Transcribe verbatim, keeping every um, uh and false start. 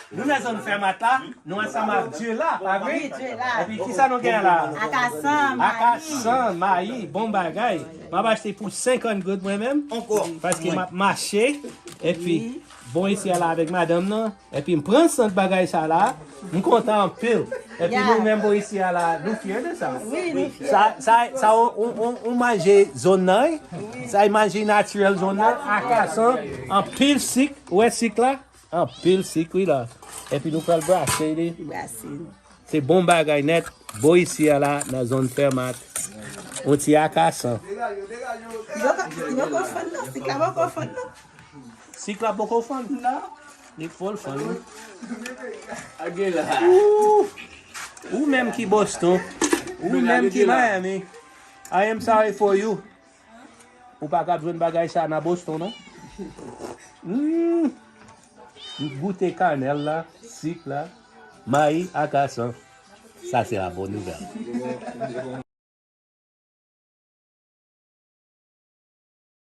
Nou nan zòn Fèmat la, nou ansanm ak Dye la, pa vre? Wi, Dye la. Epi kisa nou gen la? Akasan, mayi. Akasan, mayi, bon bagay. M ap achte pou senkant goud mwen menm. Ankò. Paske m ap mache, epi bon isi a la avèk madanm nan, epi m pran sant bagay sa la, m kontan anpil. Epi nou menm bon isi a la, nou fyè de sa. Wi, nou fyè. Sa, sa, sa, on, on, on, on manje zòn nan, wi. Sa e manje natirèl zòn nan, akasan, anpil sik, ou wè sik la? Anpil sik, wi la. Epi nou pral brase li. Brase li. Se bon bagay nèt. Bo isi a la, nan zòn Fèmat. On ti akasan. Yo ka, yo ka fann nan, sik la poko fann nan. Sik la poko fann? Non. Li fò l fann, wi. Ou, ou menm ki Boston, ou menm ki Miami, I am sorry for you. Ou pa ka jwenn bagay sa nan Boston, non? Hmm. Goute kanèl la, sik la, mayi, akasan. Sa se la bonne nouvelle.